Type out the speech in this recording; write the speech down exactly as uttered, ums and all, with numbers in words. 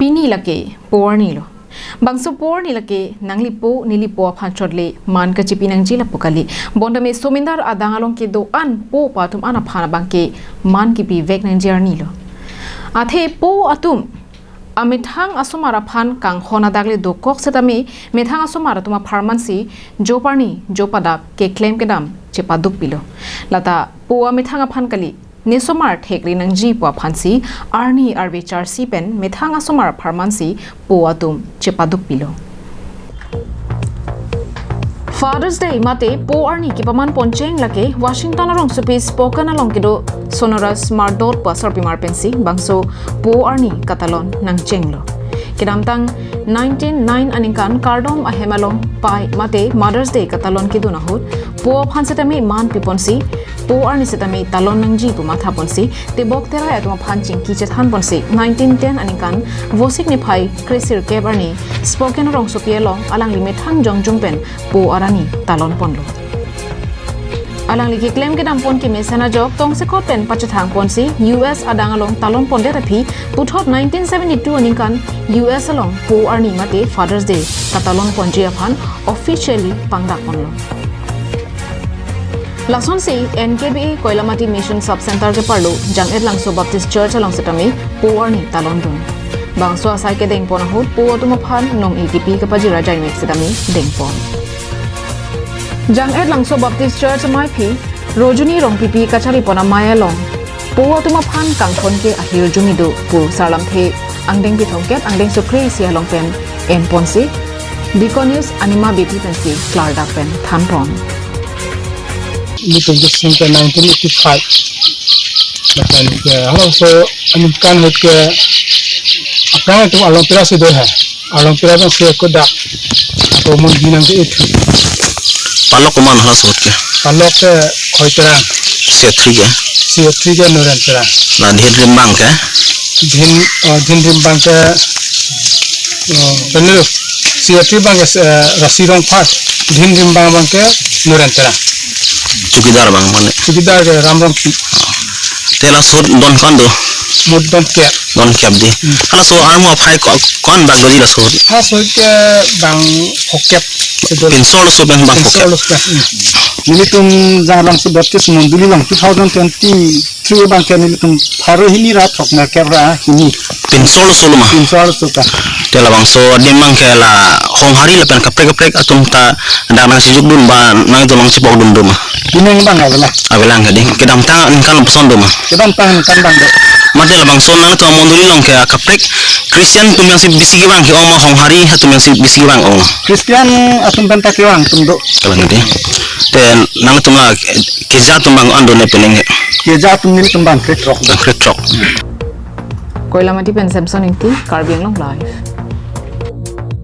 Pini lake po arni lo. Bangso po arni lake nangli po, neli po aphan chot le man kachipi nangji lapu kali. Bonta me Somindar adang along kedo-an po pu atum an aphan abangke man kipivek nangji arni lo. Athe po atum amethang asomar aphan kanghon adak le dokok setame methang asomar atum apharman si jo parni jo padap keklem kedam chepaduk pilo. Lata po amethang aphan kali, ne somar thekri nangji pu aphan si arni arve charsi pen methang asomar apharman si po atum chepaduk pilo. Father's Day mate po arni kepaman poncheng lake Washington arongsopi Spokane along kedo Sonoras Mardot pu asarpimar pensi bangso po arni katalon nangchenglo. Kedamtang nineteen nine aningkan kardom ahem along pai mate Mother's Day katalon kedun ahut po aphan setame man piponsi po arni setame talon nangji pu mathaponsi tebok terai atum aphan chingki chethanponsi nineteen ten aningkan Vosik niphai kresirkep arni Spokane arongsopi along alangli methang jongjung pen po arni talonponlo. Alangli keklem kedampon kemesen ajok tongsekot pen pachethangponsi U S adang along talonpondet aphi puthot nineteen seventy-two aningkan U S along po arni mate Father's Day katalonponji aphan officially pangdakponlo. Lasonsi N K B A Koilamati Mission Sub Center keparlo Jang-et Langso Baptist Church along setame po arni talondun. Bangso asai kedengpon ahut po atum aphan nong-e kipi kapajir ajaimek setame dengpon. Jang-et Langso Baptist Church amei aphi Rojuni Rongpipi kacharipon amei along po atum aphan kanghon ke ahirjume do pu Sarlamthe angdeng pithongkep angdeng sukre isi along pen enponsi Deaconess Anima Bedi pensi klardak pen thanpon. Nelitum ke sing ke nineteen eighty-five. Lapen ke halabangso aningkan ahut ke aphrang itum Alongpira si do hai. Alongpira bang si kodak. Ako mun binang ke itu. Palok komat halaso ahut ke? Palok ke Khoi Terang. Secretary ke? Secretary ke Noren Terang. La dhinrim bang ke? Dhin, oh, dhinrim bang ke, oh, penlu. Secretary bang ke, eh, Rasi Rongphar. Dhinrim bang bang ke Noren Terang. Chowkidar bang mane? Chowkidar ke Ram Rongpi. Te laso ahut don ko-an do? Mo donkep. Donkep dei. Hmm. Halaso armu aphai ko-, ko-an bang doji laso ahut? Halaso ahut ke bang phokep. Pinso laso pen bang phokep. Pinso laso pen. Hmm. Nelitum Jang-et Langso Baptist Mondoli along two thousand twenty-three bang ke nelitum pharo hini ra throk nerkep ra hini. Pinso laso lo ma? Pinso laso ta. Te labangso adim bang ke la Honghari lapen kaprek kaprek atum ta dak nangchejukdun ba nangdolong chepokdun do ma? Pining bang avelang. Avelang ke dei. Kedamtang aningkan lapuson do ma? Kedamtang aningkan bang do. Mate labangso nangtum amondoli along ke kaprek Christian atum jongsi bisi kevang ke-ong ma, Honghari atum jongsi bisi kevang ong ma? Christian atum pen ta kevang atum do. Kevang dei. Te nangtum la keja atum bang an do ne pining ke? Keja atum nelitum bang krethrok. Bang krethrok. Koilamati pen Samson Ingti, Karbi Anglong Live.